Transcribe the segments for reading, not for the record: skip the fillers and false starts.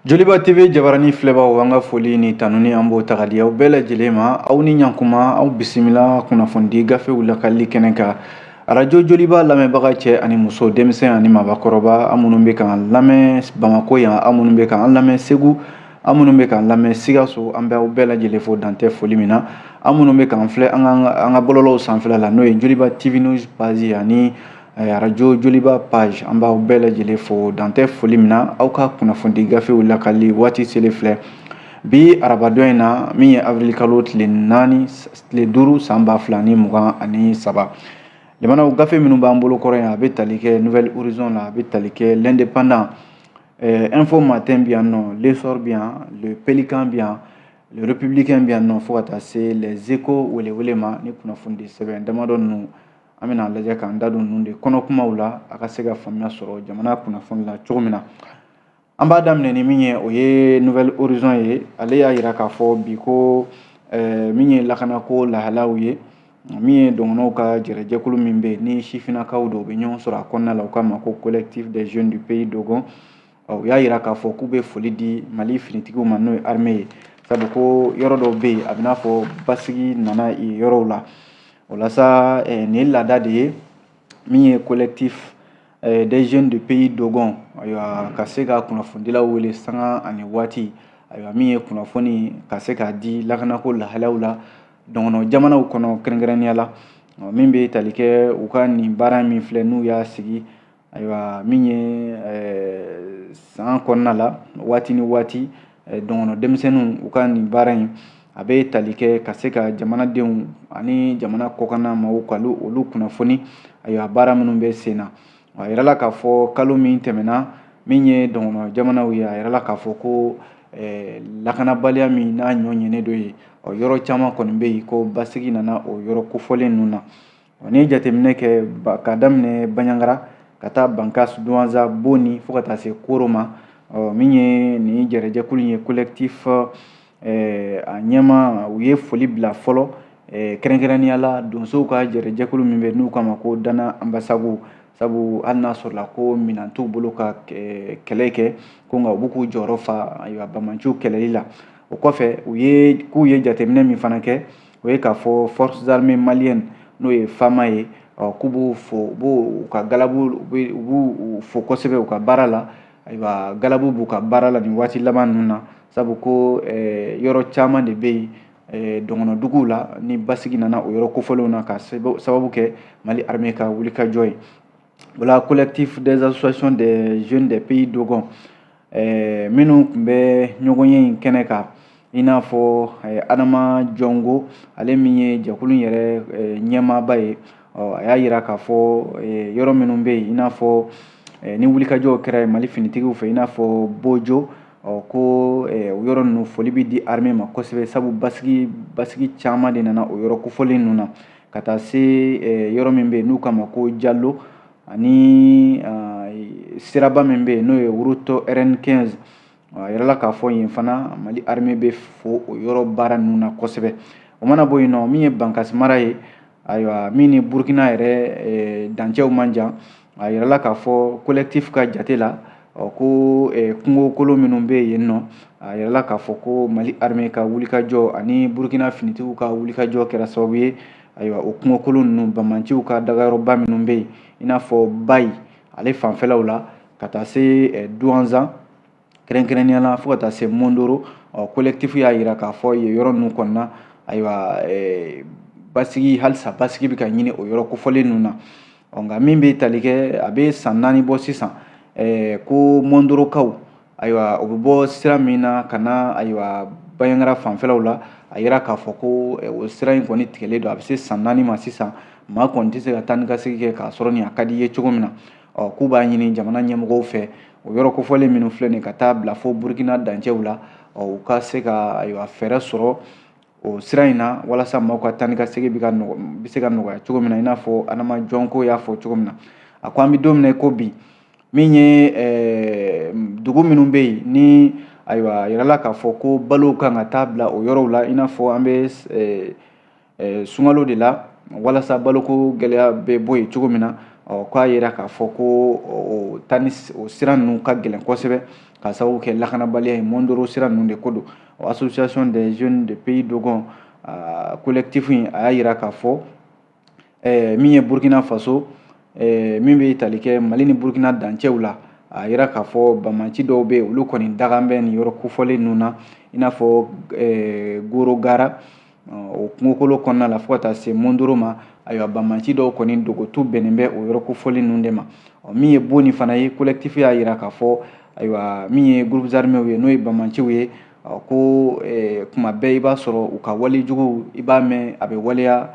Joliba TV jabarani filɛbaw, an ka foli ni tanuni, an b'o ta ka di aw bɛɛ lajɛlen ma. Aw ni ɲankuma, aw bisimila kunnafonidi gafew lakali kɛnɛ kan. Arajo Joliba lamɛnbaga cɛ ani muso, denmisɛn ani mabakɔrɔba, an minnu bɛ k'an lamɛn Bamakɔ yan, an minnu bɛ k'an lamɛn Segu, an minnu bɛ k'an lamɛn Sikaso, an bɛ aw bɛɛ lajɛlen fo dantɛ foli min na. An minnu bɛ k'an filɛ an ka bɔlɔlɔw sanfɛla la, n'o ye Joliba TV News page ani arajo Joliba page, an b'aw bɛɛ lajɛlen fo dantɛ foli min na. Aw ka kunnafonidi gafew lakali waati selen filɛ bi arabadon in na, min ye avril kalo tile 4, tile 5, san 2023. Jamanaw gafe minnu b'an bolo kɔrɔ yan, a bɛ tali kɛ Nouvel Horizon la, a bɛ tali kɛ L'Indépendant, Info Matin bi yan nɔ, L'Essor bi yan, Le Pélican bi yan, Le Républicain bi yan nɔ, fo ka taa se Les Échos welewele ma. Ni kunnafonidi sɛbɛn damadɔ ninnu, an bɛna lajɛ k'an da don ninnu de kɔnɔ kumaw la, a ka se ka faamuya sɔrɔ jamana kunnafoni la cogo min na. An b'a daminɛ ni min ye, o ye Nouvel Horizon ye. Ale y'a yira k'a fɔ bi ko min ye lakanako lahalaw ye, min ye dɔgɔnɔw ka jɛrɛjɛkulu min bɛ yen ni sifinnakaw dɔw bɛ ɲɔgɔn sɔrɔ a kɔnɔna la, u k'a ma ko Collectif des jeunes du pays Dogon, u y'a yira k'a fɔ k'u bɛ foli di Mali finitigiw ma, n'o ye armée ye, sabu ko yɔrɔ dɔw bɛ yen, a bɛ n'a fɔ basigi nana yen yɔrɔw la. O la sa, nin ye laada de ye min ye Collectif des jeunes du pays Dogon, ayiwa, ka se ka kunnafonidilaw wele sanga ani waati, ayiwa, min ye kunnafoni ka se k'a di lakanako lahalaw la dɔgɔnɔ jamanaw kɔnɔ, kɛrɛnkɛrɛnnenya la min bɛ tali kɛ u ka nin baara min filɛ, n'u y'a sigi, ayiwa, min ye san kɔnɔna la, waati ni waati, dɔgɔnɔ denmisɛnninw u ka nin baara in, a bɛ tali kɛ ka se ka jamanadenw ani jamana kɔkanna maaw ka olu kunnafoni, ayiwa, baara minnu bɛ sen na. A yirala k'a fɔ kalo min tɛmɛna, min ye dɔgɔnɔ jamanaw ye, a yirala k'a fɔ ko lakanabaliya min n'a ɲɔ ɲɛnen dɔ ye, ɔ yɔrɔ caman kɔni bɛ yen ko basigi nana o yɔrɔ kofɔlen ninnu na. N'i ye jateminɛ kɛ ka daminɛ Baɲangara ka taa Bankas, Duwanza, Boni, fo ka taa se Koro ma, min ye nin jɛrɛjɛkulu ye, collectif a ɲɛma, u ye foli bila fɔlɔ, kɛrɛnkɛrɛnnenya la donsow ka jɛrɛjɛkulu min bɛ n'u k'a ma ko Dana Ambasagu, sabu hali n'a sɔrɔla ko minɛn t'u bolo ka kɛlɛ kɛ ko, nka u b'u k'u jɔyɔrɔ fa, ayiwa, bamanciw kɛlɛli la. O kɔfɛ, u ye k'u ye jateminɛ min fana kɛ, o ye k'a fɔ Forces armées maliennes, n'o ye FAMA ye, k'u b'u fo, u b'u ka galabu, u b'u fo kosɛbɛ u ka baara la. Ayiwa, galabu b'u ka baara la nin waati laban ninnu na, sabu ko yɔrɔ caman de bɛ yen dɔgɔnɔduguw la ni basigi nana o yɔrɔ kofɔlenw na, ka sababu kɛ Mali armée ka wulikajɔ ye. O la, Collectif des associations des jeunes des pays Dogon minnu tun bɛ ɲɔgɔn ye in kɛnɛ kan, i n'a fɔ Adama Jɔngo, ale min ye jɛkulu yɛrɛ ɲɛmaaba ye, a y'a yira k'a fɔ yɔrɔ minnu bɛ yen, i n'a fɔ ni wulikajɔw kɛra Mali finitigiw fɛ, i n'a fɔ Bojo, ko o yɔrɔ ninnu, foli bɛ di armée ma kosɛbɛ, sabu basigi caman de nana o yɔrɔ kofɔlen ninnu na, ka taa se yɔrɔ min bɛ yen n'u k'a ma ko Jalo, ani siraba min bɛ yen, n'o ye route RN15. A yirala k'a fɔ yen fana, Mali armée bɛ fo o yɔrɔ baara ninnu na kosɛbɛ. O mana bɔ yen nɔ, min ye Bankasi mara ye, ayiwa, min ni Burukina yɛrɛ dancɛw man jan, a yirala k'a fɔ collectif ka jate la, ko kungokolon minnu bɛ yen nɔ, a yirala k'a fɔ ko Mali armée ka wulikajɔ ani Burukina finitigiw ka wulikajɔ kɛra sababu ye, ayiwa, o kungokolon ninnu, bamanciw ka dagayɔrɔba minnu bɛ yen, i n'a fɔ Bayi ale fanfɛlaw la, ka taa se Duwanzan kɛrɛnkɛrɛnnenya la, fo ka taa se Mondoro, collectif y'a yira k'a fɔ yen yɔrɔ ninnu kɔnɔna, ayiwa, basigi, halisa basigi bɛ ka ɲini o yɔrɔ kofɔlen ninnu na. Nka min bɛ tali kɛ, a bɛ san 4 bɔ sisan ko Mondorokaw, ayiwa, o bɛ bɔ sira min na ka na, ayiwa, Baɲangara fanfɛlaw la, a yira k'a fɔ ko o sira in kɔni tigɛlen don. A bɛ se san 4 ma sisan, maa kɔni tɛ se ka taa ni ka segin kɛ k'a sɔrɔ nin a ka di i ye cogo min na. K'u b'a ɲini jamana ɲɛmɔgɔw fɛ, o yɔrɔ kofɔlen minnu filɛ nin, ka taa bila fo Burukina dancɛw la, u ka se ka, ayiwa, fɛɛrɛ sɔrɔ o sira in na, walasa maaw ka taa ni ka segin bɛ se ka nɔgɔya cogo min na. I n'a fɔ Adama Jɔnko y'a fɔ cogo min na, a ko an bɛ don min na i ko bi, min ye dugu minnu bɛ yen ni, ayiwa, a yirala k'a fɔ ko balow kan ka taa bila o yɔrɔw la, i n'a fɔ an bɛ sunkalo de la, walasa baloko gɛlɛya bɛ bɔ yen cogo min na. Ɔ, k'a yira k'a fɔ ko o taa ni o sira ninnu ka gɛlɛn kosɛbɛ ka sababu kɛ lakanabaliya ye. Mondoro sira ninnu de ko don. Association des jeunes de pays Dogon collectif in, a y'a yira k'a fɔ min ye Burkina Faso, min bɛ tali kɛ Mali ni Burkina dancɛw la, a yira k'a fɔ banbaanci dɔw bɛ yen, olu kɔni dagan bɛ nin yɔrɔ kofɔlen ninnu na, i n'a fɔ Goro Gara, o kungokolo kɔnɔna la, fo ka taa se Mondoro ma. Ayiwa, banbaanci dɔw kɔni dogotu bɛnnen bɛ o yɔrɔ kofɔlen ninnu de ma. Min ye Boni fana ye, collectif y'a yira k'a fɔ, ayiwa, min ye groupes armés ye, n'o ye banbaanciw ye, ko kuma bɛɛ i b'a sɔrɔ u ka walejugu, i b'a mɛn a bɛ waleya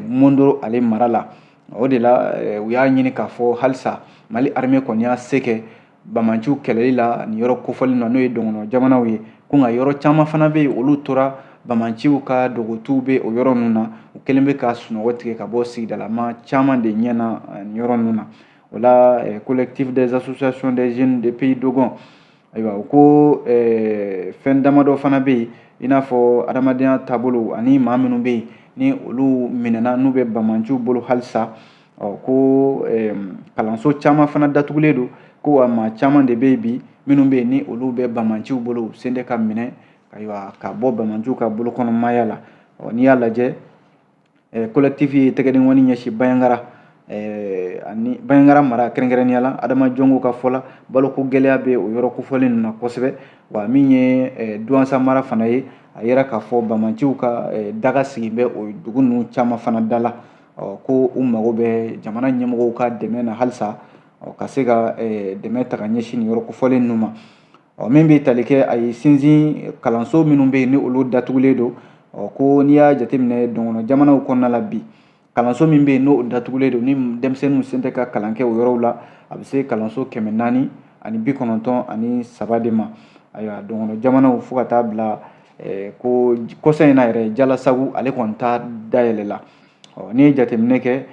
Mondoro ale mara la. O de la u y'a ɲini k'a fɔ halisa Mali armée kɔni y'a se kɛ banbaanciw kɛlɛli la nin yɔrɔ kofɔlen na, n'o ye dɔgɔnɔ jamanaw ye, ko nka yɔrɔ caman fana bɛ yen, olu tora banbaanciw ka dogotuw bɛ o yɔrɔ ninnu na. U kɛlen bɛ ka sunɔgɔ tigɛ ka bɔ sigidalama caman de ɲɛ na nin yɔrɔ ninnu na. O la, collectif des associations des jeunes de pays Dogon, ayiwa, u ko fɛn damadɔ fana bɛ yen, i n'a fɔ adamadenya taabolo ani maa minnu bɛ yen ni olu minɛna, n'u bɛ banbaanciw bolo halisa. Ɔ, ko kalanso caman fana datugulen don, ko wa maa caman de bɛ yen bi minnu bɛ yen ni olu bɛ banbaanciw bolo, u sen tɛ ka minɛ, ayiwa, ka bɔ banbaanciw ka bolokɔnɔmaya la. Ɔ, n'i y'a lajɛ, collectif ye tɛgɛdenkɔni ɲɛsin Bandiagara ani Bandiagara mara kɛrɛnkɛrɛnnenya la. Adama Jɔngo ka fɔ la, baloko gɛlɛya bɛ o yɔrɔ kofɔlen ninnu na kosɛbɛ. Wa min ye Douentza mara fana ye, a yira k'a fɔ banbaanciw ka daga sigi bɛ o dugu ninnu caman fana da la. Ɔ, ko u mago bɛ jamana ɲɛmɔgɔw ka dɛmɛ na halisa, ɔ, ka se ka dɛmɛ ta ka ɲɛsin nin yɔrɔ kofɔlen ninnu ma. Ɔ, min bɛ tali kɛ, a ye sinsin kalanso minnu bɛ yen ni olu datugulen don. Ɔ, ko n'i y'a jateminɛ dɔgɔnɔ jamanaw kɔnɔna la bi, kalanso min bɛ yen n'o datugulen don, ni denmisɛnninw sen tɛ ka kalan kɛ o yɔrɔw la, a bɛ se kalanso 493 de ma. Ayiwa, dɔgɔnɔ jamanaw, fo ka taa bila ko kɔsa in na yɛrɛ, Jalasagu ale kɔni ta dayɛlɛla. Ɔ, n'i ye jateminɛ kɛ,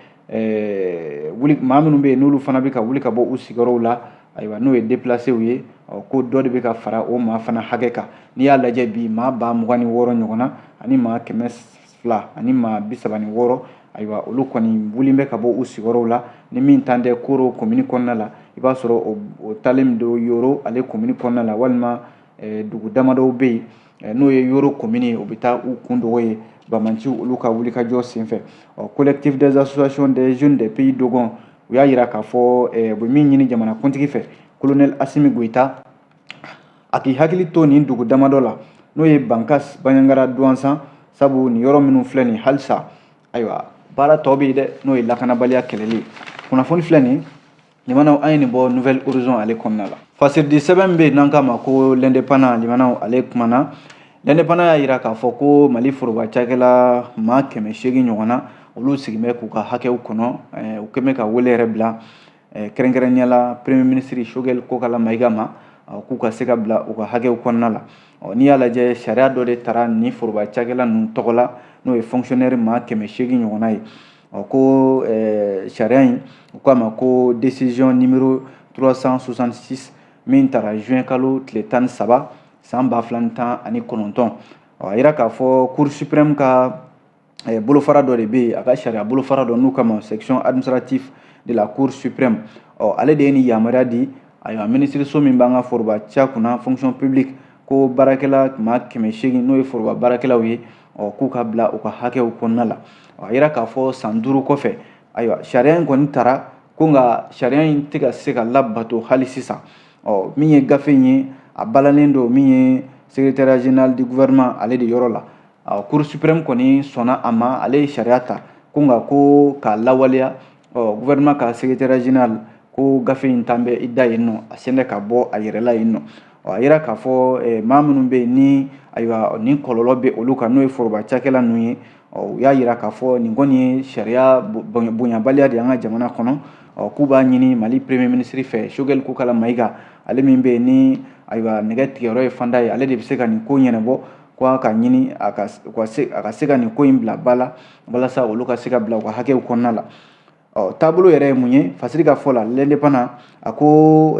wuli maa minnu bɛ yen n'olu fana bɛ ka wuli ka bɔ u sigiyɔrɔw la, ayiwa, n'o ye déplacéw ye, ɔ, ko dɔ de bɛ ka fara o maa fana hakɛ kan. N'i y'a lajɛ bi, maa 26 000 ɲɔgɔn na ani maa 236, ayiwa, olu kɔni wuli bɛ ka bɔ u sigiyɔrɔw la. Ni min tan tɛ Koro komini kɔnɔna la, i b'a sɔrɔ o talen don Yoro ale komini kɔnɔna la, walima dugu damadɔw bɛ yen n'o ye Yoro komini ye, o bɛ taa u kun dogo ye banbaanciw olu ka wulikajɔ senfɛ. Ɔ, collectif des associations des jeunes des pays Dogon, u y'a yira k'a fɔ u bɛ min ɲini jamana kuntigi fɛ, colonel Assimi Goïta, a k'i hakili to nin dugu damadɔ la, n'o ye Bankas, Bandiagara, Douentza, sabu nin yɔrɔ minnu filɛ nin halisa, ayiwa, baara tɔ bɛ yen dɛ, n'o ye lakanabaliya kɛlɛli ye. Kunnafoni filɛ nin limanaw, an ye nin bɔ Nouvel Horizon ale kɔnɔna la. Fasiridi sɛbɛn bɛ yen n'an k'a ma ko L'Indépendant, limanaw, ale kumana. L'Indépendant y'a yira k'a fɔ ko Mali foroba cakɛla maa 800 ɲɔgɔn na, olu sigilen bɛ k'u ka hakɛw kɔnɔ. U kɛn bɛ ka wele yɛrɛ bila kɛrɛnkɛrɛnnenya la premier ministre Choguel Kokalla Maïga ma, k'u ka se ka bila u ka hakɛw kɔnɔna la. N'i y'a lajɛ, sariya dɔ de tara nin foroba cakɛla ninnu tɔgɔ la, n'o ye fonctionnaire maa 800 ɲɔgɔnna ye. Ɔ, ko sariya in, u k'a ma ko décision numéro 366, min tara juin kalo tile 13 san 2019. Ɔ, a yira k'a fɔ Cour suprême ka bolofara dɔ de bɛ yen, a ka sariya bolofara dɔ n'u kama section administrative de la Cour suprême, ɔ, ale de ye nin yamaruya di, ayiwa, minisiriso min b'an ka foroba ca kunna, fonction publique, ko baarakɛla maa 800, n'o ye foroba baarakɛlaw ye, ɔ, k'u ka bila u ka hakɛw kɔnɔna la. Ɔ, a yira k'a fɔ san 5 kɔfɛ, ayiwa, sariya in kɔni tara, ko nka sariya in tɛ ka se ka labato hali sisan. Ɔ, min ye gafe in ye, a balalen don min ye secrétariat général du gouvernement ale de yɔrɔ la. Ɔ, Cour suprême kɔni sɔnna a ma, ale ye sariya ta, ko nka ko k'a lawaleya, ɔ, gouvernement ka secrétariat général ko gafe in tan bɛ i da yen nɔ, a sen tɛ ka bɔ a yɛrɛ la yen nɔ. Ɔ, a yira k'a fɔ maa minnu bɛ yen ni, ayiwa, nin kɔlɔlɔ bɛ olu kan, n'o ye foroba cakɛla ninnu ye, ɔ, u y'a yira k'a fɔ nin kɔni ye sariya bonyabaliya de ye an ka jamana kɔnɔ. Ɔ, k'u b'a ɲini Mali premier ministre fɛ, Choguel Kokalla Maïga, ale min bɛ yen ni, ayiwa, nɛgɛ tigɛyɔrɔ ye fanda ye, ale de bɛ se ka nin ko ɲɛnabɔ, ko a ka ɲini a ka se ka nin ko in bila ba la, walasa olu ka se ka bila u ka hakɛw kɔnɔna la. Ɔ, taabolo yɛrɛ ye mun ye? Fasiri ka fɔ la, L'Indépendant, a ko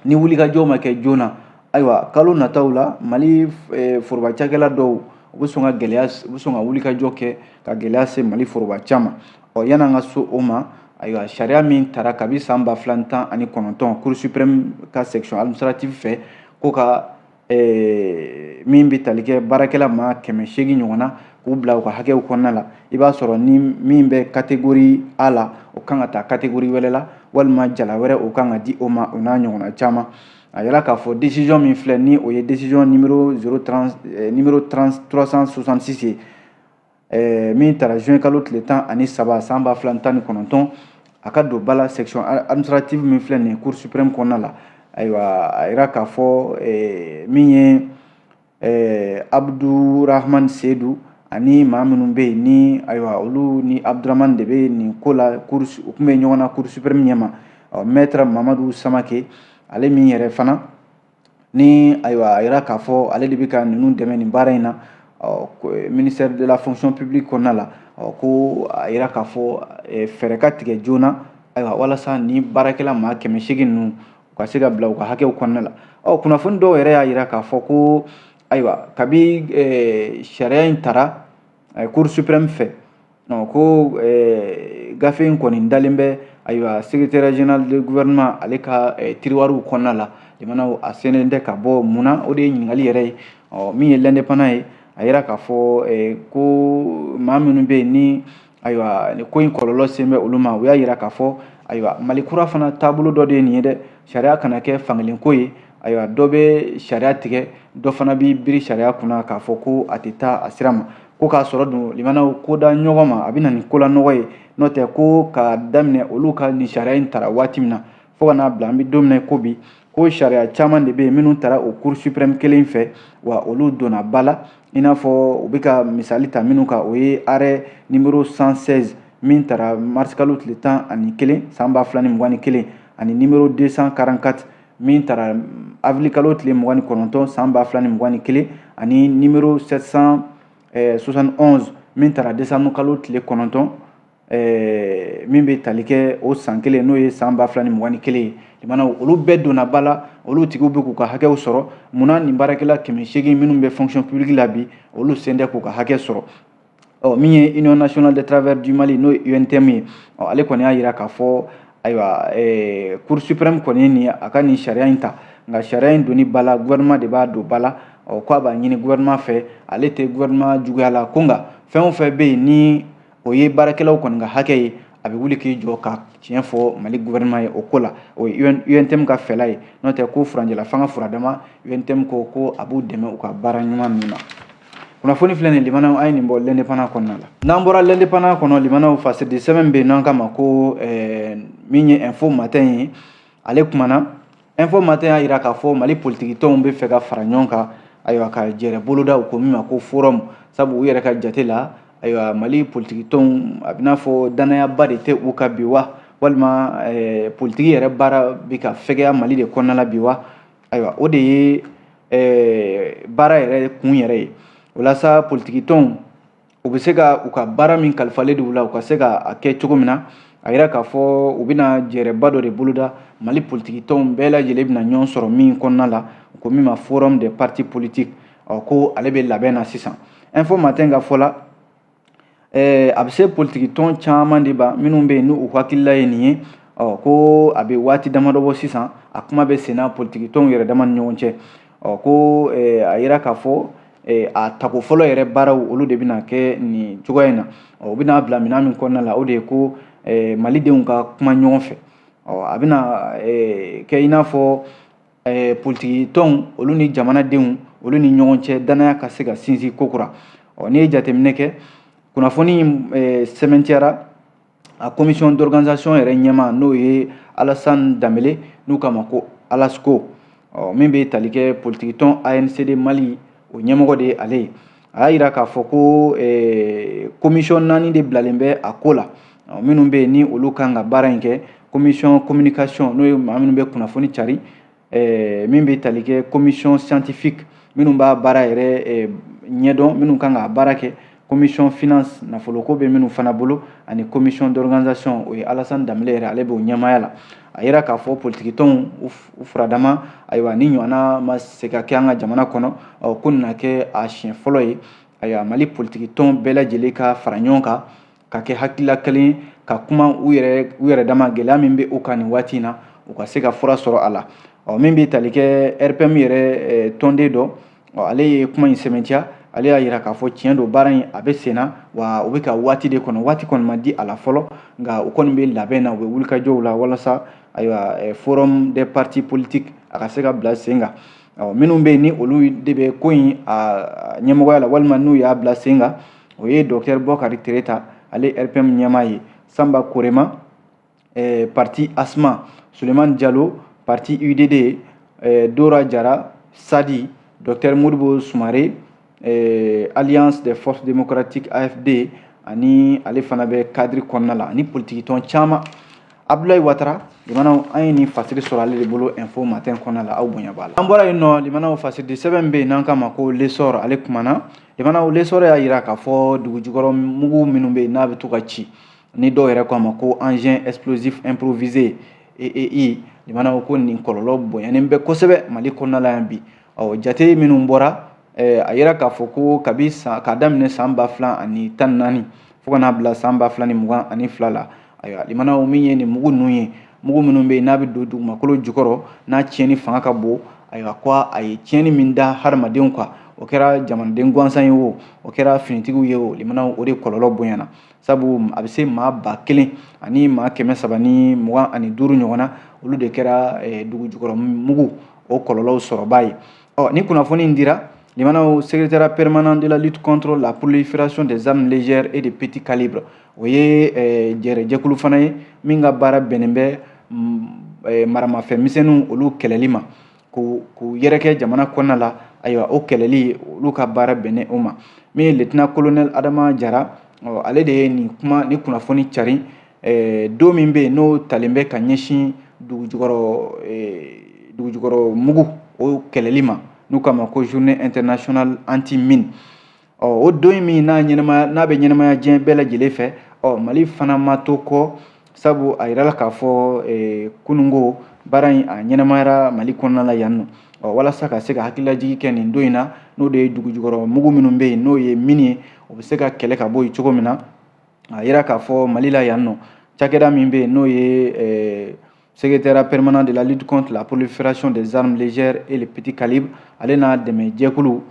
ni wulikajɔ ma kɛ joona, ayiwa, kalo nataw la, Mali foroba cakɛla dɔw, u bɛ sɔn ka gɛlɛya, u bɛ sɔn ka wulikajɔ kɛ ka gɛlɛya se Mali foroba ca ma. Ɔ, yan'an ka so o ma, Ayiwa, sariya min tara kabi san 2019, Cour suprême ka section administrative fɛ, ko ka min bɛ tali kɛ baarakɛla maa 800 ɲɔgɔn na, k'u bila u ka hakɛw kɔnɔna la. I b'a sɔrɔ ni min bɛ catégorie A la, o kan ka taa catégorie wɛrɛ la, walima jala wɛrɛ o kan ka di o ma, o n'a ɲɔgɔnna caman. A yira k'a fɔ décision min filɛ ni o ye décision numéro 030, numéro 366 ye, min tara juin kalo tile 13 san 2019, a ka don ba la section administrative min filɛ nin ye Cour suprême kɔnɔna la. Ayiwa, a yira k'a fɔ min ye Abdurahman Sedu ani maa minnu bɛ yen ni, ayiwa, olu ni Abdurahman de bɛ nin ko la, u tun bɛ ɲɔgɔn na Cour suprême ɲɛma, maître Mamadu Samake, ale min yɛrɛ fana ni, ayiwa, a yira k'a fɔ ale de bɛ ka ninnu dɛmɛ nin baara in na ministère de la Fonction publique kɔnɔna la. Ko a yira k'a fɔ fɛɛrɛ ka tigɛ joona, ayiwa, walasa ni baarakɛla maa 800 ninnu u ka se ka bila u ka hakɛw kɔnɔna la. Ɔ, kunnafoni dɔw yɛrɛ y'a yira k'a fɔ ko, ayiwa, kabi sariya in tara Cour suprême fɛ, ko gafe in kɔni dalen bɛ, ayiwa, secrétaire général de gouvernement ale ka tiroirw kɔnɔna la. Jamanaw a senen tɛ ka bɔ mun na? O de ye ɲininkali yɛrɛ ye. Ɔ, min ye L'Indépendant ye, a yira k'a fɔ ko maa minnu bɛ yen ni, ayiwa, ni ko in kɔlɔlɔ sen bɛ olu ma, u y'a yira k'a fɔ, ayiwa, Mali kura fana taabolo dɔ de ye nin ye dɛ. Sariya kana kɛ fankelen ko ye. Ayiwa, dɔ bɛ sariya tigɛ, dɔ fana b'i biri sariya kunna k'a fɔ ko a tɛ taa a sira ma. Ko k'a sɔrɔ dun limanaw ko da ɲɔgɔn ma, a bɛ na ni kolanɔgɔ ye. N'o tɛ, ko k'a daminɛ olu ka nin sariya in tara waati min na fo ka n'a bila an bɛ don min na ko bi, ko sariya caman de bɛ yen minnu tara o Cour suprême kelen fɛ, wa olu donna ba la. I n'a fɔ u bɛ ka misali ta minnu kan, o ye arrêt numéro 116 min tara mars kalo tile 11 san 2021, ani numéro 244 min tara avril kalo tile 29 san 2021, ani numéro 771 min tara décembre kalo tile 9, min bɛ tali kɛ o san kelen, n'o ye san 2021 ye. Limanaw, olu bɛɛ donna ba la, olu tigiw bɛ k'u ka hakɛw sɔrɔ. Munna nin baarakɛla 800 minnu bɛ fonction publique la bi, olu sen tɛ k'u ka hakɛ sɔrɔ? Ɔ, min ye Union nationale des travailleurs du Mali, n'o ye UNTM ye, ɔ, ale kɔni y'a yira k'a fɔ, ayiwa, Cour suprême kɔni ye nin a ka nin sariya in ta, nka sariya in donni ba la, gouvernement de b'a don ba la. Ɔ, ko a b'a ɲini gouvernement fɛ, ale tɛ gouvernement juguya la ko, nka fɛn o fɛn bɛ yen ni o ye baarakɛlaw kɔni ka hakɛ ye, a bɛ wuli k'i jɔ ka tiɲɛ fɔ Mali gouvernement ye o ko la. O ye UNTM ka fɛla ye. N'o tɛ, ko furancɛla fanga furadama, UNTM ko ko a b'u dɛmɛ u ka baara ɲuman ninnu na. Kunnafoni filɛ nin, limanaw, an ye nin bɔ L'Indépendant kɔnɔna la. N'an bɔra L'Indépendant kɔnɔ, limanaw, fasiridi sɛbɛn bɛ yen n'an kama ko min ye Info Matin ye, ale kumana. Info Matin y'a yira k'a fɔ Mali politiki tɔnw bɛ fɛ ka fara ɲɔgɔn kan, ayiwa, ka jɛrɛ boloda, u ko min ma ko forum. Sabu u yɛrɛ ka jate la, ayiwa, Mali politiki tɔnw, a bɛ n'a fɔ danayaba de tɛ u kan bi wa, walima politiki yɛrɛ baara bɛ ka fɛgɛya Mali de kɔnɔna la bi wa. Ayiwa, o de ye baara yɛrɛ kun yɛrɛ ye. O la sa, politiki tɔnw u bɛ se ka u ka baara min kalifalen d'u la, u ka se ka a kɛ cogo min na. A yira k'a fɔ u bɛna jɛrɛba dɔ de boloda, Mali politiki tɔnw bɛɛ lajɛlen bɛna ɲɔgɔn sɔrɔ min kɔnɔna la, u ko min ma Forum des partis politiques. Ɔ, ko ale bɛ labɛn na sisan. Info Matin ka fɔ la, a bɛ se politiki tɔn caman de ba minnu bɛ yen n'u hakilila ye nin ye. Ɔ, ko a bɛ waati damadɔ bɔ sisan, a kuma bɛ senna politiki tɔnw yɛrɛ dama ni ɲɔgɔn cɛ. Ɔ, ko a yira k'a fɔ a tako fɔlɔ yɛrɛ baaraw, olu de bɛna kɛ nin cogoya in na. Ɔ, u bɛna bila minɛn min kɔnɔna la, o de ye ko malidenw ka kuma ɲɔgɔn fɛ. Ɔ, a bɛna kɛ i n'a fɔ politiki tɔnw, olu ni jamanadenw, olu ni ɲɔgɔn cɛ danaya ka se ka sinsin kokura. Ɔ, n'i ye jateminɛ kɛ, kunnafoni sɛmɛntiyara a commission d'organisation yɛrɛ ɲɛmaa, n'o ye Alassane Dambélé, n'u k'a ma ko Alasko. Ɔ, min bɛ tali kɛ politiki tɔn ANCD Mali, o ɲɛmɔgɔ de ye ale ye. A y'a yira k'a fɔ ko commission naani de bilalen bɛ a ko la, minnu bɛ yen ni olu kan ka baara in kɛ: commission communication, n'o ye maa minnu bɛ kunnafoni cari, min bɛ tali kɛ commission scientifique, minnu b'a baara yɛrɛ ɲɛdɔn, minnu kan k'a baara kɛ, commission finance, nafoloko bɛ minnu fana bolo, ani commission d'organisation, o ye Alassane Dambélé yɛrɛ, ale b'o ɲɛmaaya la. A yira k'a fɔ politiki tɔnw u furadama, ayiwa, ni ɲɔgɔnna ma se ka kɛ an ka jamana kɔnɔ, ko nin na kɛ a siɲɛ fɔlɔ ye. Ayiwa, Mali politiki tɔn bɛɛ lajɛlen ka fara ɲɔgɔn kan ka kɛ hakilila kelen ye. ka kuma u yɛrɛ dama, gɛlɛya min bɛ u kan nin waati in na, u ka se ka fura sɔrɔ a la. Ɔ, min bɛ tali kɛ RPM yɛrɛ tɔnden dɔ, ɔ, ale ye kuma in sɛmɛntiya. Ale y'a yira k'a fɔ tiɲɛ don, baara in a bɛ sen na, wa u bɛ ka waati de kɔnɔ. Waati kɔni ma di a la fɔlɔ, nka u kɔni bɛ labɛn na, u bɛ wulikajɔw la walasa, ayiwa, forum des partis politiques a ka se ka bila sen kan. Ɔ, minnu bɛ yen ni olu de bɛ ko in a ɲɛmɔgɔya la walima n'u y'a bila sen kan, o ye docteur Bɔkari Tereta, ale RPM ɲɛmaa ye, Sanba Korema, parti ASMA, Sulemani Jalo, parti UDD, Dora Jara, Sadi, docteur Modibo Sumare, Alliance des forces démocratiques AFD, ani ale fana bɛ cadre kɔnɔna la, ani politiki tɔn caman. Abdoulaye Ouattara, limanaw, an ye nin fasiri sɔrɔ ale de bolo Info Matin kɔnɔna la. Aw bonya b'a la. An bɔra yen nɔ, limanaw, fasiri sɛbɛn bɛ yen n'an k'a ma ko L'Essor, ale kumana. Limanaw, L'Essor y'a yira k'a fɔ dugujukɔrɔ mugu minnu bɛ yen n'a bɛ to ka ci, ni dɔw yɛrɛ k'a ma ko engin explosif improvisé, EEI, limanaw, ko nin kɔlɔlɔ bonyanen bɛ kosɛbɛ Mali kɔnɔna la yan bi. Ɔ, jate minnu bɔra, a yira k'a fɔ ko kabi san k'a daminɛ san 2014 fo ka n'a bila san 2022 la, ayiwa, limanaw, min ye nin mugu ninnu ye, mugu minnu bɛ yen n'a bɛ don dugumakolo jukɔrɔ, n'a tiɲɛni fanga ka bon, ayiwa, ko a ye tiɲɛni min da hadamadenw kan, o kɛra jamanaden gansan ye o, o kɛra finitigiw ye o, limanaw, o de kɔlɔlɔ bonyana, sabu a bɛ se maa 1325 ɲɔgɔn na, olu de kɛra dugu jukɔrɔ mugu o kɔlɔlɔw sɔrɔba ye. Ɔ, ni kunnafoni in dira, limanaw, secrétariat permanent de la lutte contre la prolifération des armes légères et de petit calibre, o ye jɛrɛjɛkulu fana ye min ka baara bɛnnen bɛ maramafɛn misɛnninw olu kɛlɛli ma k'u yɛrɛkɛ jamana kɔnɔna la. Ayiwa, o kɛlɛli, olu ka baara bɛnnen o ma. Min ye lieutenant colonel Adama Jara, ale de ye nin kuma ni kunnafoni cari don min bɛ yen n'o talen bɛ ka ɲɛsin dugujukɔrɔ mugu o kɛlɛli ma, n'u k'a ma ko journée internationale anti mine. Ɔ, o don min n'a ɲɛnamaya, n'a bɛ ɲɛnamaya diɲɛ bɛɛ lajɛlen fɛ, ɔ, Mali fana ma to kɔ, sabu a yirala k'a fɔ kununko baara in a ɲɛnamayara Mali kɔnɔna la yan nɔ. Ɔ, walasa ka se ka hakililajigi kɛ nin don in na, n'o de ye dugujukɔrɔ mugu minnu bɛ yen n'o ye mine ye, o bɛ se ka kɛlɛ ka bɔ yen cogo min na. A yira k'a fɔ Mali la yan nɔ, cakɛda min bɛ yen n'o ye secrétariat permanent de la lutte contre la prolifération des armes légères et les petits calibres, ale n'a dɛmɛ jɛkulu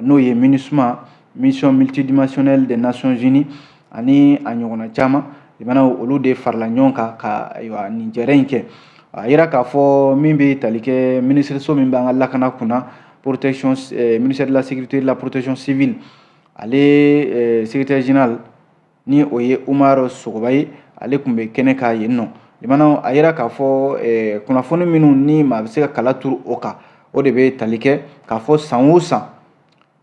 n'o ye MINUSMA, mission multidimensionnelle des Nations Unies, ani a ɲɔgɔnna caman, limanaw, olu de farala ɲɔgɔn kan ka, ayiwa, nin jɛrɛ in kɛ. A yira k'a fɔ min bɛ tali kɛ minisiriso min bɛ an ka lakana kunna, protection, ministère de la sécurité et de la protection civile, ale secrétaire général ni o ye Umar Sogoba ye, ale tun bɛ kɛnɛ kan yen nɔ. Limanaw, a yira k'a fɔ kunnafoni minnu ni maa bɛ se ka kala turu o kan, o de bɛ tali kɛ k'a fɔ san o san,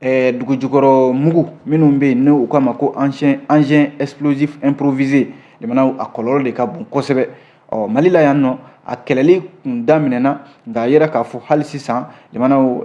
dugujukɔrɔ mugu minnu bɛ yen n'u k'a ma ko engin explosif improvisé, limanaw, a kɔlɔlɔ de ka bon kosɛbɛ. Ɔ, Mali la yan nɔ, a kɛlɛli kun daminɛna, nka a yira k'a fɔ hali sisan, limanaw,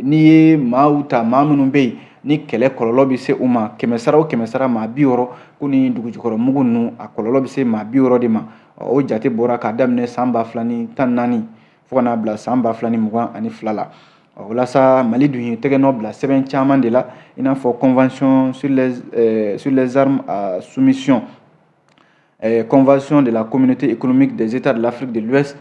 n'i ye maaw ta, maa minnu bɛ yen ni kɛlɛ kɔlɔlɔ bɛ se u ma, 100 sara o 100 sara, maa 60, ko ni dugujukɔrɔ mugu ninnu a kɔlɔlɔ bɛ se maa 60 de ma. O jate bɔra k'a daminɛ san 2014 fo ka n'a bila san 2022 la. Walasa Mali dun ye tɛgɛ bila sɛbɛn caman de la, i n'a fɔ convention sur les armes à soumission, convention de la communauté économique des États de l'Afrique de l'Ouest,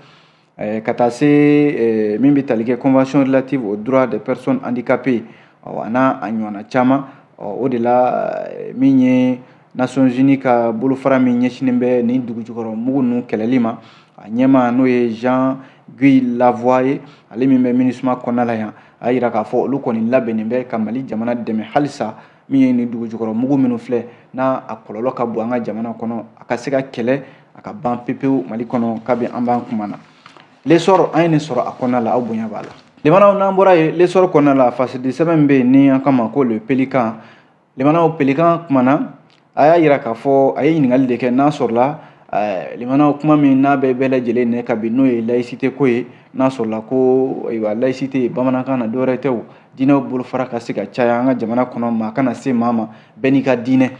ka taa se min bɛ tali kɛ convention relative aux droits des personnes handicapées, a n'a a ɲɔgɔnna caman. O de la, min ye Nations Unies ka bolofara min ɲɛsinnen bɛ nin dugujukɔrɔ mugu ninnu kɛlɛli ma, a ɲɛmaa n'o ye Jean Guy Lavoie ye, ale min bɛ MINUSMA kɔnɔna la yan, a y'a jira k'a fɔ olu kɔni labɛnnen bɛ ka Mali jamana dɛmɛ halisa, min ye nin dugujukɔrɔ mugu minnu filɛ n'a a kɔlɔlɔ ka bon an ka jamana kɔnɔ, a ka se ka kɛlɛ, a ka ban pepewu Mali kɔnɔ. Kabi an b'an kuma na, L'Essor, an ye nin sɔrɔ a kɔnɔna la. Aw bonya b'a la. Limanaw, n'an bɔra yen, L'Essor kɔnɔna la, fasidi sɛbɛn bɛ yen ni an k'a ma ko Le Pélican. Limanaw, Pélican kumana, a y'a jira k'a fɔ a ye ɲininkali de kɛ n'a sɔrɔla, limanaw, kuma min n'a bɛ bɛɛ lajɛlen nɛ ka bi, n'o ye laïcité ko ye, n'a sɔrɔla ko, ayiwa, laïcité bamanankan na dɔwɛrɛ tɛ o, diinɛw bolofara ka se ka caya an ka jamana kɔnɔ, maa kana se maa ma, bɛɛ n'i ka diinɛ.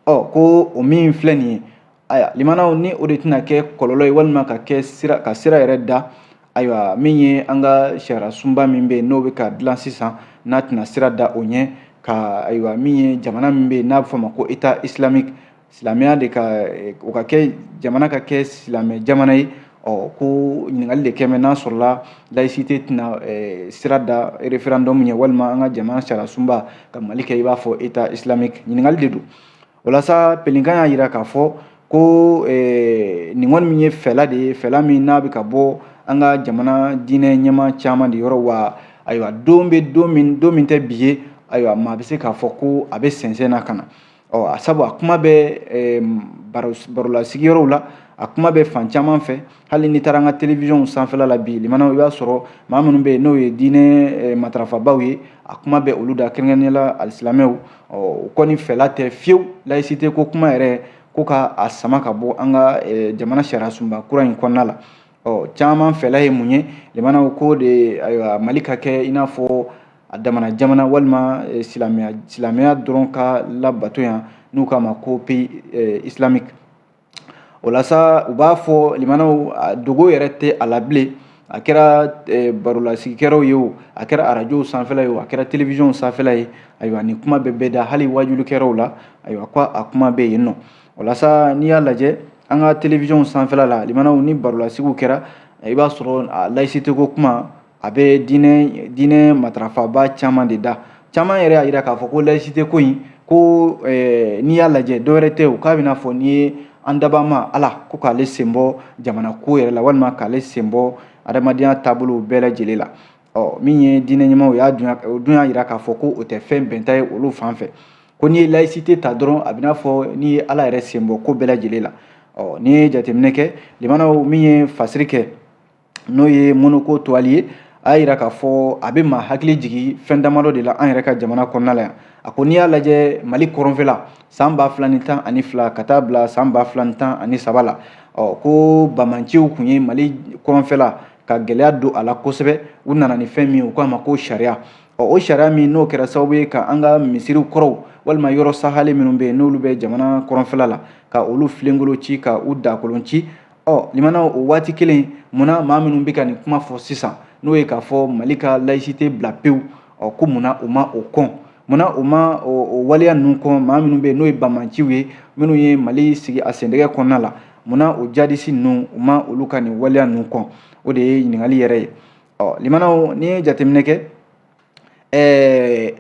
Ɔ, ko o min filɛ nin ye, ayiwa, limanaw, ni o de tɛna kɛ kɔlɔlɔ ye walima ka kɛ sira ka sira yɛrɛ da, ayiwa, min ye an ka sariya sunba min bɛ yen n'o bɛ ka dilan sisan, n'a tɛna sira da o ɲɛ ka, ayiwa, min ye jamana min bɛ yen n'a bɛ fɔ o ma ko État islamique. Silamɛya de ka o ka kɛ, jamana ka kɛ silamɛ jamana ye. Ɔ, ko ɲininkali de kɛmɛ n'a sɔrɔla laïcité tɛna sira da référendum ɲɛ, walima an ka jamana sariya sunba ka Mali kɛ i b'a fɔ État islamique. Ɲininkali de don. O la sa, Pelinkan y'a jira k'a fɔ ko nin kɔni min ye fɛla de ye, fɛla min n'a bɛ ka bɔ an ka jamana diinɛ ɲɛmaa caman de yɔrɔ wa. Ayiwa, don bɛ don min, don min tɛ bi ye, ayiwa, maa bɛ se k'a fɔ ko a bɛ sɛnsɛn na ka na. Ɔ, sabu a kuma bɛ barolasigiyɔrɔw la, a kuma bɛ fan caman fɛ. Hali n'i taara an ka télévision sanfɛla la bi, limanaw, i b'a sɔrɔ maa minnu bɛ yen n'o ye diinɛ matarafabaw ye, a kuma bɛ olu da, kɛrɛnkɛrɛnnenya la alisilamɛw. Ɔ, o kɔni fɛla tɛ fiyewu laïcité ko kuma yɛrɛ ko ka a sama ka bɔ an ka jamana sariya sunba kura in kɔnɔna la. Ɔ, caman fɛla ye mun ye, limanaw? Ko de, ayiwa, Mali ka kɛ i n'a fɔ a damana jamana, walima silamɛya dɔrɔn ka labato yan, n'u k'a ma ko pays islamique. O la sa, u b'a fɔ, limanaw, dogo yɛrɛ tɛ a la bilen. A kɛra barolasigikɛyɔrɔw ye o, a kɛra arajow sanfɛla ye o, a kɛra télévision sanfɛla ye, ayiwa, nin kuma bɛ bɛɛ da, hali wajulikɛyɔrɔw la, ayiwa, ko a kuma bɛ yen nɔ. O la sa, n'i y'a lajɛ an ka télévision sanfɛla la, limanaw, ni barolasigiw kɛra, i b'a sɔrɔ a laïcité ko kuma a bɛ diinɛ matarafaba caman de da. Caman yɛrɛ y'a jira k'a fɔ ko laïcité ko in ko, n'i y'a lajɛ, dɔwɛrɛ tɛ o, k'a bɛna fɔ n'i ye an dabama Ala ko k'ale sen bɔ jamana ko yɛrɛ la, walima k'ale sen bɔ adamadenya taabolo bɛɛ lajɛlen la. Ɔ, min ye diinɛ ɲɛmaaw y'a o dun y'a jira k'a fɔ ko o tɛ fɛn bɛnta ye olu fan fɛ, ko n'i ye laïcité ta dɔrɔn, a bɛna fɔ n'i ye Ala yɛrɛ sen bɔ ko bɛɛ lajɛlen la. Ɔ, n'i ye jateminɛ kɛ, limanaw, min ye fasiri kɛ, n'o ye Monoko Toile ye, a y'a jira k'a fɔ a bɛ maa hakili jigin fɛn damadɔ de la an yɛrɛ ka jamana kɔnɔna la yan. A ko n'i y'a lajɛ Mali kɔrɔnfɛla, san 2012 ka taa bila san 2013 la, ɔ, ko bamanciw tun ye Mali kɔrɔnfɛla ka gɛlɛya don a la kosɛbɛ. U nana ni fɛn min ye, u k'a ma ko sariya. Ɔ, o sariya min n'o kɛra sababu ye ka an ka misiriw kɔrɔw, walima yɔrɔ sahalen minnu bɛ yen n'olu bɛ jamana kɔrɔnfɛla la, ka olu filenkolo ci, ka u dakolon ci. Ɔ, limanaw, o waati kelen, munna maa minnu bɛ ka nin kuma fɔ sisan, n'o ye k'a fɔ Mali ka laïcité bila pewu, ɔ, ko munna u ma o kɔn, munna u ma o waleya ninnu kɔn? Maa minnu bɛ yen n'o ye bamanciw ye, minnu ye Mali sigi a sendɛgɛ kɔnɔna la, munna o jadisi ninnu, u ma olu ka nin waleya ninnu kɔn? O de ye ɲininkali yɛrɛ ye. Ɔ, limanaw, n'i ye jateminɛ kɛ,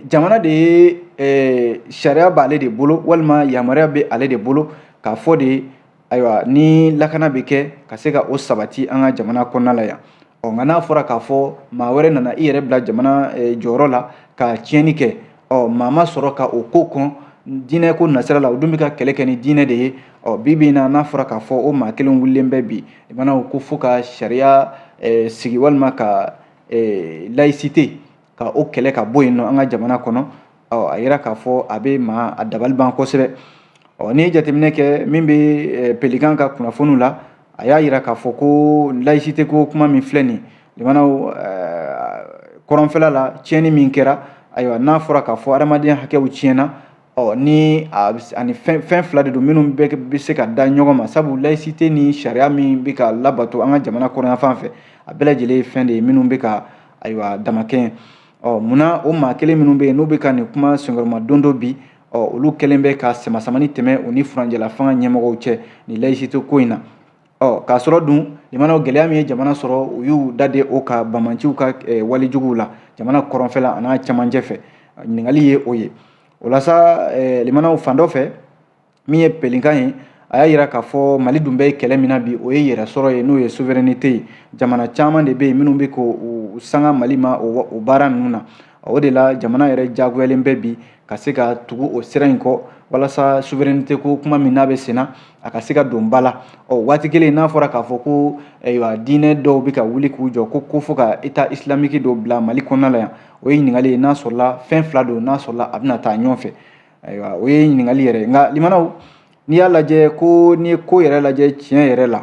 jamana de ye sariya b'ale de bolo, walima yamaruya bɛ ale de bolo k'a fɔ de, ayiwa, ni lakana bɛ kɛ ka se ka o sabati an ka jamana kɔnɔna la yan. Ɔ, nka n'a fɔra k'a fɔ maa wɛrɛ nana i yɛrɛ bila jamana jɔyɔrɔ la ka tiɲɛni kɛ, ɔ, maa ma sɔrɔ ka o ko kɔn diinɛ ko nasira la, o dun bɛ ka kɛlɛ kɛ ni diinɛ de ye. Ɔ, bi bi in na, n'a fɔra k'a fɔ o maa kelen wulilen bɛ bi, limanaw, ko fo ka sariya sigi, walima ka laïcité ka o kɛlɛ ka bɔ yen nɔ an ka jamana kɔnɔ, ɔ, a yira k'a fɔ a bɛ maa a dabali ban kosɛbɛ. Ɔ, n'i ye jateminɛ kɛ min bɛ Pelikan ka kunnafoniw la, a y'a yira k'a fɔ ko laïcité ko kuma min filɛ nin, limanaw, kɔrɔnfɛla la tiɲɛni min kɛra, ayiwa, n'a fɔra k'a fɔ adamadenya hakɛw tiɲɛna, ɔ, ni ani fɛn fila de don minnu bɛɛ bɛ se ka da ɲɔgɔn ma, sabu laïcité ni sariya min bɛ ka labato an ka jamana kɔrɔnyanfan fɛ, a bɛɛ lajɛlen ye fɛn de ye minnu bɛ ka, ayiwa, damakɛɲɛ. Ɔ, munna o maa kelen minnu bɛ yen n'u bɛ ka nin kuma senkɔrɔma don dɔ bi, ɔ, olu kɛlen bɛ ka samasamani tɛmɛ u ni furancɛla fanga ɲɛmɔgɔw cɛ nin laïcité ko in na? Ɔ, k'a sɔrɔ dun, limanaw, gɛlɛya min ye jamana sɔrɔ, u y'u da de o ka bamanciw ka walejuguw la jamana kɔrɔnfɛla a n'a camancɛ fɛ. Ɲininkali ye o ye. O la sa, limanaw, fan dɔ fɛ, min ye Pelikan ye, a y'a yira k'a fɔ Mali dun bɛ kɛlɛ min na bi, o ye yɛrɛ sɔrɔ ye, n'o ye souveraineté ye. Jamana caman de bɛ yen minnu bɛ k'u sanga Mali ma o baara ninnu na. O de la jamana yɛrɛ jagoyalen bɛ bi ka se ka tugu o sira in kɔ, walasa souveraineté ko kuma min n'a bɛ senna, a ka se ka don ba la. Ɔ, waati kelen, n'a fɔra k'a fɔ ko, ayiwa, diinɛ dɔw bɛ ka wuli k'u jɔ ko fo ka État islamique dɔ bila Mali kɔnɔna la yan, o ye ɲininkali ye n'a sɔrɔla fɛn fila don, n'a sɔrɔla a bɛna taa ɲɔgɔn fɛ. Ayiwa, o ye ɲininkali yɛrɛ ye. Nka limanaw, n'i y'a lajɛ ko n'i ye ko yɛrɛ lajɛ tiɲɛ yɛrɛ la,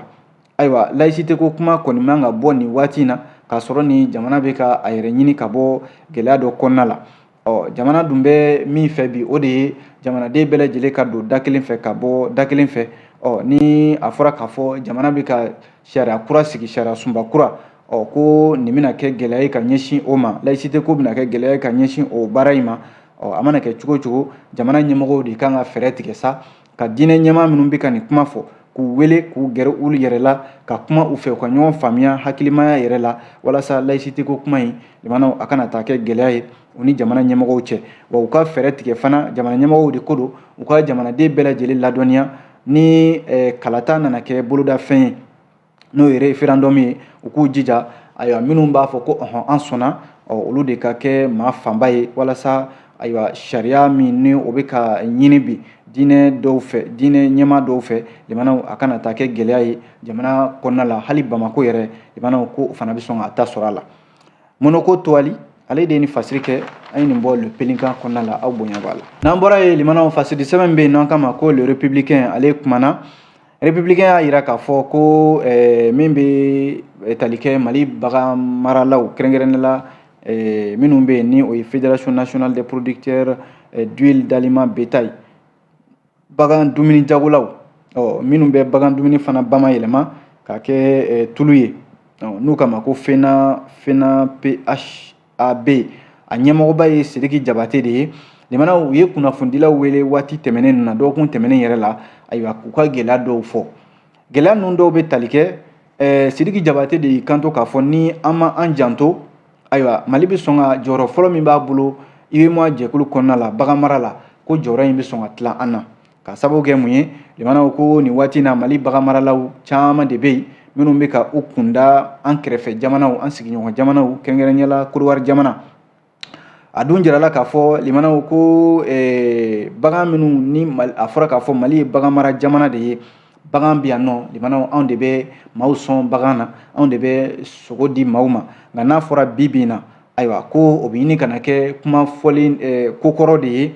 ayiwa, laïcité ko kuma kɔni man ka bɔ nin waati in na, k'a sɔrɔ ni jamana bɛ ka a yɛrɛ ɲini ka bɔ gɛlɛya dɔ kɔnɔna la. Ɔ, jamana dun bɛ min fɛ bi, o de ye jamanaden bɛɛ lajɛlen ka don da kelen fɛ ka bɔ da kelen fɛ. Ɔ, ni a fɔra k'a fɔ jamana bɛ ka sariya kura sigi, sariya sunba kura, ɔ, ko nin bɛna kɛ gɛlɛya ye ka ɲɛsin o ma, laïcité ko bɛna kɛ gɛlɛya ye ka ɲɛsin o baara in ma. Ɔ, a mana kɛ cogo o cogo, jamana ɲɛmɔgɔw de kan ka fɛɛrɛ tigɛ sa. ka diinɛ ɲɛmaa minnu bɛ ka nin kuma fɔ k'u wele k'u gɛrɛ u yɛrɛ la ka kuma u fɛ, u ka ɲɔgɔn faamuya hakilimaya yɛrɛ la, walasa laïcité ko kuma in, limanaw, a kana taa kɛ gɛlɛya ye u ni jamana ɲɛmɔgɔw cɛ. Wa u ka fɛɛrɛ tigɛ fana, jamana ɲɛmɔgɔw de ko don, u ka jamanaden bɛɛ lajɛlen ladɔnniya ni kalata nana kɛ bolodafɛn ye, n'o ye référendum ye, u k'u jija, ayiwa, minnu b'a fɔ ko ɔhɔn, an sɔnna, olu de ka kɛ maa fanba ye, walasa, ayiwa, sariya min ni o bɛ ka ɲini bi diinɛ dɔw fɛ, diinɛ ɲɛmaa dɔw fɛ, limanaw, a kana taa kɛ gɛlɛya ye jamana kɔnɔna la, hali Bamakɔ yɛrɛ, limanaw, ko o fana bɛ sɔn ka ta sɔrɔ a la. Monoko Towali, ale de ye nin fasiri kɛ. An ye nin bɔ Le Pélican kɔnɔna la, aw bonya b'a la. N'an bɔra yen, limanaw, fasiri sɛbɛn bɛ yen n'an kama ko Le Républicain, ale kumana. Républicain y'a jira k'a fɔ ko min bɛ tali kɛ Mali bagan maralaw, kɛrɛnkɛrɛnnen la minnu bɛ yen ni o ye Fédération nationale des producteurs d'huile d'aliments bétail, bagan dumuni jagolaw, ɔ minnu bɛ bagan dumuni fana bamayɛlɛma k'a kɛ tulu ye, n'u k'a ma ko FENAPHAB, a ɲɛmɔgɔba ye Sidiki Jabate de ye. Limanaw, u ye kunnafonidilaw wele waati tɛmɛnen na, dɔgɔkun tɛmɛnen yɛrɛ la, ayiwa, k'u ka gɛlɛya dɔw fɔ. Gɛlɛya ninnu dɔw bɛ tali kɛ, Sidiki Jabate de y'i kanto k'a fɔ ni an ma an janto, ayiwa, Mali bɛ sɔn ka jɔyɔrɔ fɔlɔ min b'a bolo UEMOA jɛkulu kɔnɔna la bagan mara la, ko jɔyɔrɔ in bɛ sɔn ka tila an na. Ka sababu kɛ mun ye? Limanaw, ko nin waati in na, Mali bagan maralaw caman de bɛ yen minnu bɛ ka u kunda an kɛrɛfɛ jamanaw, an sigiɲɔgɔn jamanaw, kɛrɛnkɛrɛnnenya la Korowari jamana. A dun jirala k'a fɔ, limanaw, ko bagan minnu ni a fɔra k'a fɔ Mali ye bagan mara jamana de ye, bagan bɛ yan nɔ, limanaw, anw de bɛ maaw sɔn bagan na, anw de bɛ sogo di maaw ma. Nka n'a fɔra bi bi in na, ayiwa, ko o bɛ ɲini ka na kɛ kuma fɔlen kokɔrɔ de ye.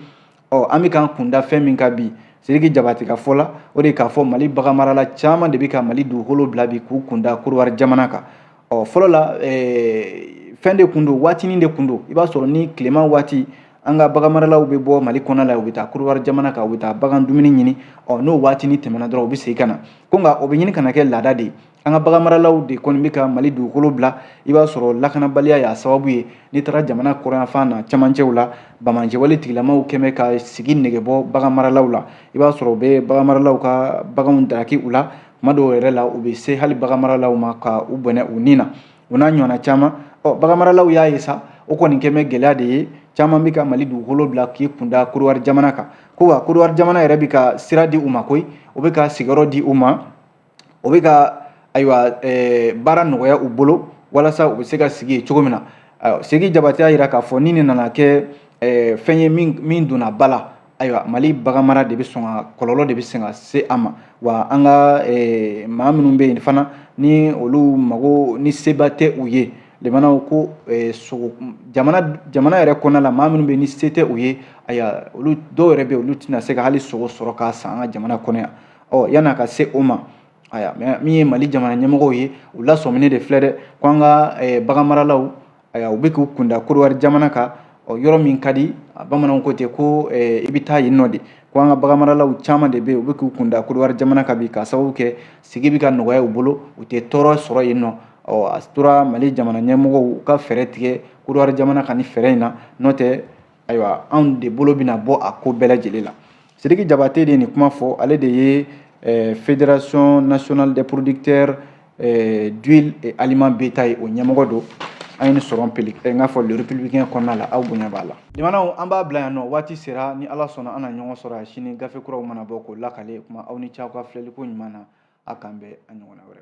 Ɔ an bɛ k'an kunda fɛn min kan bi, Sidiki Jabate ka fɔ la, o de k'a fɔ Mali bagan marala caman de bɛ ka Mali dugukolo bila bi k'u kunda Korowari jamana kan. Ɔ fɔlɔ la, fɛn de kun don, waatinin de kun don. I b'a sɔrɔ ni tilema waati, an ka bagan maralaw bɛ bɔ Mali kɔnɔ la, u bɛ taa Korowari jamana kan, u bɛ taa bagan dumuni ɲini. Ɔ n'o waatinin tɛmɛna dɔrɔn, u bɛ segin ka na. Ko nka o bɛ ɲini ka na kɛ laada de ye. An ka bagan maralaw de kɔni bɛ ka Mali dugukolo bila. I b'a sɔrɔ lakanabaliya y'a sababu ye. N'i taara jamana kɔrɔnyanfan na, cɛmancɛw la, banbaanciwale tigilamaw kɛmɛ ka sigi nege bɔ bagan maralaw la. I b'a sɔrɔ u bɛ bagan maralaw ka baganw daraki u la. Tuma dɔw yɛrɛ la, u bɛ se hali bagan maralaw ma ka u bɔnɛ u ni na, o n'a ɲɔgɔnna caman. Ɔ bagan maralaw y'a ye sa, o kɔni kɛmɛ gɛlɛya de ye. Caman bɛ ka Mali dugukolo bila k'i kunda Korowari jamana kan. Ko wa Korowari jamana yɛrɛ bɛ ka sira di u ma koyi, o bɛ ka sigiyɔrɔ di u ma, o bɛ ka, ayiwa, baara nɔgɔya u bolo walasa u bɛ se ka sigi yen cogo min na. Sidiki Jabate y'a jira k'a fɔ ni nin nana kɛ fɛn ye min donna ba la, ayiwa, Mali bagan mara de bɛ sɔn ka kɔlɔlɔ de bɛ se ka se a ma. Wa an ka maa minnu bɛ yen fana ni olu mago ni seba tɛ u ye, limanaw, ko sogo jamana yɛrɛ kɔnɔna la, maa minnu bɛ ni se tɛ u ye, ayiwa, olu dɔw yɛrɛ bɛ yen, olu tɛna se ka hali sogo sɔrɔ k'a san an ka jamana kɔnɔ yan. Ɔ yan'a ka se o ma, ayiwa, min ye Mali jamana ɲɛmɔgɔw ye, u lasɔminen de filɛ dɛ, ko an ka bagan maralaw, ayiwa, u bɛ k'u kunda Korowari jamana kan. Ɔ yɔrɔ min ka di, bamananw ko ten ko i bɛ taa yen nɔ de. Ko an ka bagan maralaw caman de bɛ yen, u bɛ k'u kunda Korowari jamana kan bi, k'a sababu kɛ sigi bɛ ka nɔgɔya u bolo, u tɛ tɔɔrɔ sɔrɔ yen nɔ. Ɔ a tora Mali jamana ɲɛmɔgɔw ka fɛɛrɛ tigɛ Korowari jamana kan ni fɛɛrɛ in na, n'o tɛ, ayiwa, anw de bolo bɛna bɔ a ko bɛɛ lajɛlen la. Sidiki Jabate de ye nin kuma fɔ. Ale de ye Fédération nationale des producteurs d'huile et aliments bétail, o ɲɛmɔgɔ don. An ye nin sɔrɔ peli n k'a fɔ Le Républicain kɔnɔna la, aw bonya b'a la. Limanaw, an b'a bila yan nɔ. Waati sera, ni Ala sɔnna, an na ɲɔgɔn sɔrɔ yan sini, gafe kuraw mana bɔ k'o lakale. Kuma aw ni ce aw ka filɛliko ɲuman na. A k'an bɛn a ɲɔgɔnna wɛrɛ.